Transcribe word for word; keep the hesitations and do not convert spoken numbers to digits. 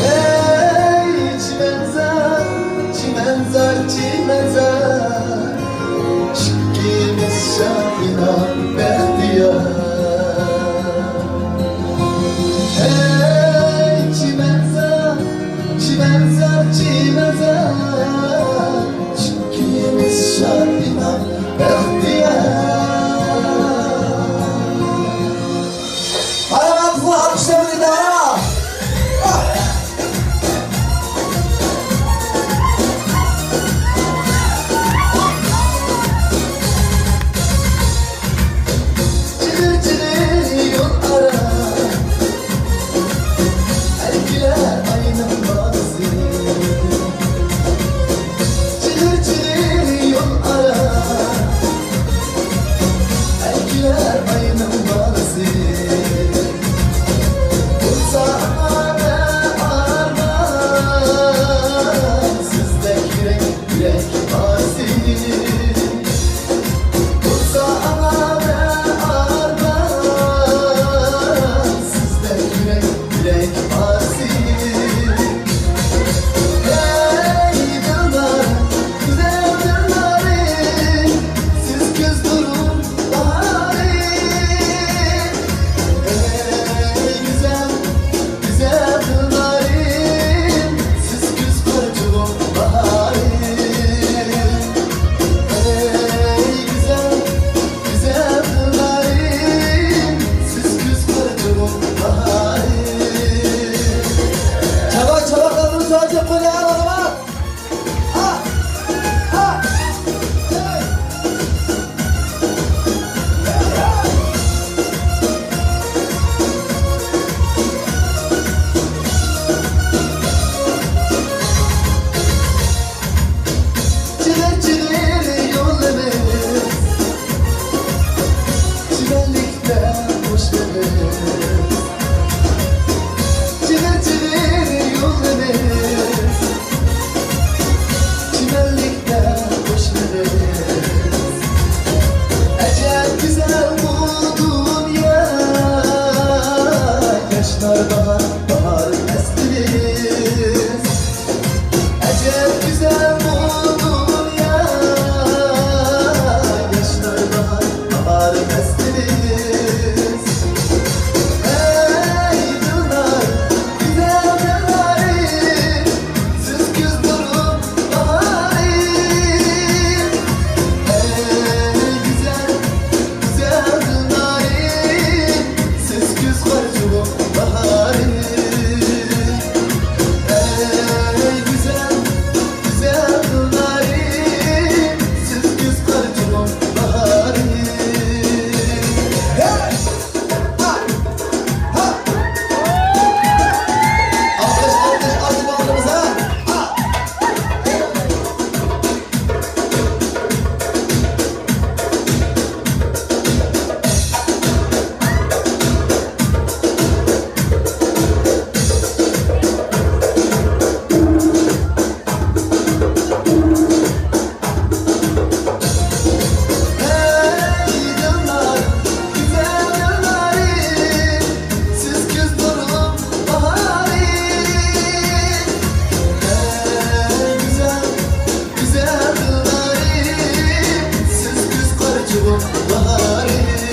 ھەي، چىمەنزار، چىمەنزار، چىمەنزار، ئىككىمىز شادىمان بەختىيار. ھەي، چىمەنزار، چىمەنزار، چىمەنزار، ئىككىمىز شادىمان بەختىيار. ئاياغلارنى ئالقىشلاپ ئېيتايلى. جىغىر جىغىر يول ئارا، ئەركىلەر ئاينىڭ بالىسى. جىغىر جىغىر يول ئارا، ئەركىلەر ئاينىڭ بالىسى. بولسا ئانا ئارمان، سىزدەك يۈرەك، يۈرەك ئارزۇ. بولسا ئانا ئارمان، سىزدەك يۈرەك، يۈرەك ئارزۇ. ھەي دىلنار، گۈزەل دىلنارىم، سىز كۈز نۇرۇم، باھارىم. ھەي گۈزەل، گۈزەل دىلنارىم، سىز كۈز قارىچۇغۇم، باھارىم. ھەي گۈزەل، گۈزەل دىلنارىم، سىز كۈز قارىچۇغۇم، باھارىم. چاۋاك، چاۋاكلىرىمىزنى ئاچىپ قويايلى، ئالغا! چىغىر چىغىر يولىمىز، چىمەنلىكتە قوشنىمىز. چىغىر چىغىر يولىمىز، چىمەنلىكتە قوشنىمىز. ئەجەب گۈزەل بۇ دۇنيا، ياشنار باھار، باھار پەسلىمىز. ئەجەب گۈزەل بۇ دۇنيا، ياشنار باھار، باھار پەسلىمىز. ھەي دىلنار، گۈزەل دىلنارىم، سىز كۈز نۇرۇم، باھارىم. ھەي گۈزەل، گۈزەل دىلنارىم، سىز كۈز قارىچۇغۇم، باھارىم. ئەي گۈزەل، گۈزەل دىلنارىم، سىز كۈز قارىچۇغۇم، باھارىم. ھەي! ھا! ھا! ئالقىش، ئالقىش، ئالقىش باغرىمىزغا! ھا! ھەي دىلنار، گۈزەل دىلنارىم، سىز كۈز نۇرۇم، باھارىم. ھەي گۈزەل، گۈزەل دىلنارىم، سىز كۈز قارىچۇغۇم، باھارىم.